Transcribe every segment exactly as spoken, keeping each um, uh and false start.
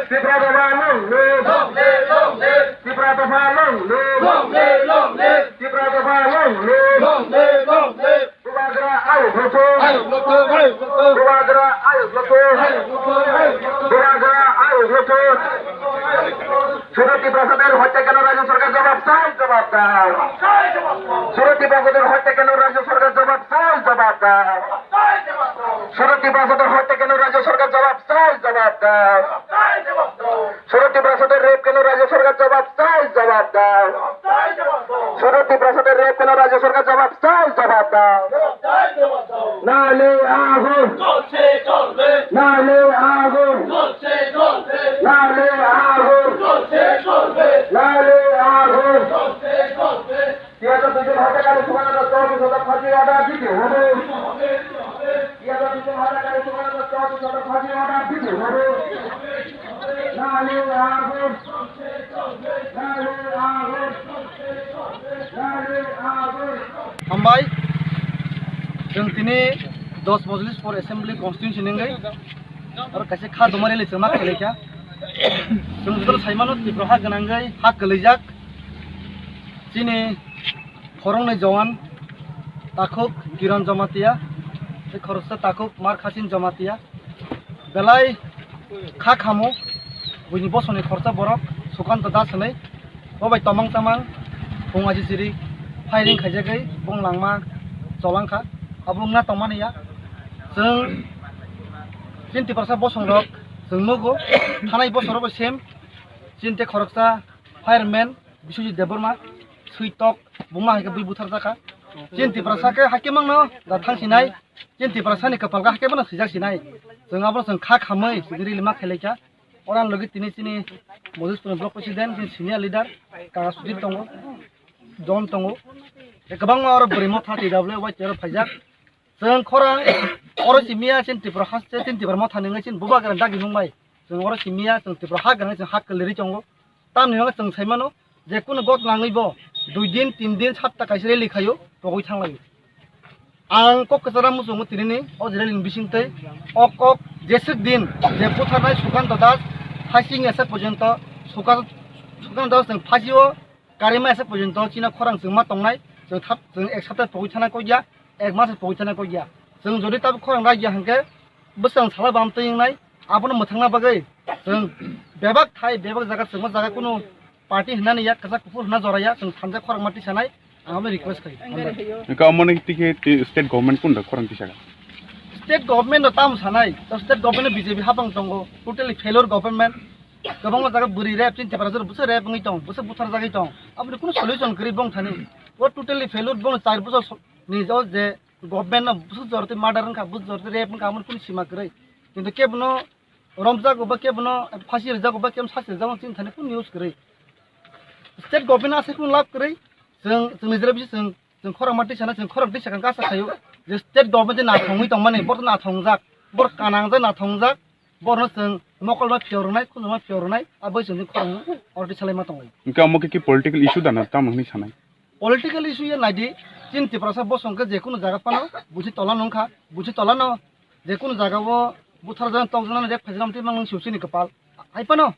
Tipra Dopha long live! Long live, long live! Tipra Dopha long live! Long live, long live! Tipra Dopha long live! Long live, long live! Bubagra ayuk lukthung! Ayuk lukthung, ayuk lukthung! Bubagra ayuk lukthung! Ayuk lukthung, ayuk lukthung! Bubagra ayuk lukthung! Surat Tiprasa der hotte keno rajya sarkar jawab chai, jawab dao! Surat Tiprasa der hotte keno rajya sarkar jawab chai, jawab dao! Surat Tiprasa der hotte keno rajya sarkar jawab chai, jawab dao! Surat Tiprasa der rape keno rajya sarkar jawab chai, jawab dao! Surat Tiprasa der rape keno rajya sarkar jawab chai, jawab dao! Nale agun! Nale agun! Nale agun! Nale agun! Tiada tujuh harta kali sukan ada tahu di sana pagi ada di hulu. Tiada tujuh harta kali sukan ada tahu di sana pagi ada di hulu. Nale agun! Nale agun! Nale agun! Hambai, chwng tini dos Mojlis for Assembly Constituency nungwi aro kaisa kha doma rally chwng ma khlaikha. Chwng joto saimano Tripura ha gwnangwi ha kwlaijak. Chini khoroknwi Jowan, takhuk Kiran Jamatia, tei khoroksa takhuk Markhasin Jamatia. Belai kha khamo, buini bosongni khoroksa borok Sukanto Das hinwi. Bo bai tomang chamang, phung aji siri, firing khaijagwi bung langma cholangkha. Abo wngna tongmani ya. Chwng chini Tiprasa bosongrok chwng nugo, thanai bosongrok bai same. Chini tei khoroksa fireman, Biswajit Debbarma, switok, buma hai khe bui buthar jakha. Chini Tiprasa khe hai khe mangno da thang sinai, chini Tiprasa ni kwpal khe hai khe mano swijak sinai. Chwng abo chwng kha khamwi chwng rili ma khailai kha. Oro ang logi tini chini Mojespur ni block president, chini senior leader, Kaka Sudhir tongo, John tongo. Tei kwbangma oro bwrwi motha T W Y T oro phaijak. Chwng khorang oro simiya chini Tripura haste, chini Tripura motha nungwi chini bubagra dagi nungbai. Chwng oro simiya, chwng Tripura ha gwnangwi chwng ha kwlwirwi tongo. Tamni hwnba chwng sai mano, je kunu got nangwi bo dui din, tin din, satta kaisa rally khaio, pogwi thanglaio. Ang kok kwchara muchungo tinini o rally ni bisingtwi o kok jeswk din je butharnai Sukanto Das phasing esa porjonto Suka-, Sukanto Das chwng phasio karima esa porjonto chini khorang chwng ma tongnai, chwng thap, chwng ek sapta pogwi thana kok ya, ek mas pogwi thana kok ya. Chwng jodi tabuk khorang rai ya hwnkhe bwswng sala bam twi wngnai, abono mwthangna bagwi chwng bebak thai, bebak jaga, chwngma jaga kunu party hwnani ya, kwchak kuphur hwna jora ya, chwng thansa khorang ma tisanai, ang abo request khai. Hwnka omo ni tikhe ti-, state government kun da khorang tisaka? State government no tamo sanai, to state government no B J P hapang tongo, totally failure government. Kwbangma jaga bwrwi rep, chini Tiprasa bwsa rep wngwi tong, bwsa buthar jagwi tong, aboni kunu solution kwrwi bong thani. O totally failure, bong char bosor so-, ni o je government no bwsa jora twi murder wngkha, bwsa jora twi rep wngkha, aboni kunu sima kwrwi. Kintu kebono romjago ba kebono phasi rwjago ba kebono sasi rwjago chini thani kunu news kwrwi. State government asai kunu lab kwrwi, chwng, chwng nijera bisi chwng, chwng khorang ma tisa na, chwng khorang tisa kang kasa khayo, je state government je nathongwi tongmani, borok nathongjak, borok kanangjak nathongjak, borokno chwng mokol ma phiyok rwnai, khunju ma phiyok rwnai, abo chwng khorang oro tisa lai ma tongwi. Hwnkhe omo khe ki political issue da na tamo hwnwi sanai? Political issue ya naidi, chini Tiprasa bosong khe je kunu jaga phano busi tola nungkha, busi tola no je kunu jaga o buthar jana tok jana rep khaijana tei mang nung siu chini kwpal. Hai phano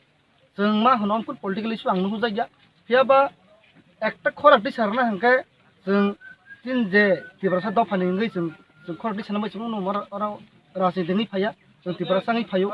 chwng ma hwno amkun political issue ang nuhujak ya. Phiya ba ekta khorang twi sarna hwnkhe chwng chini je Tiprasa dopha ni wngwi chwng, chwng khorang twi sana bai chwng oro, oro rajniti wngwi phaiya, chwng Tiprasa wngwi phaio.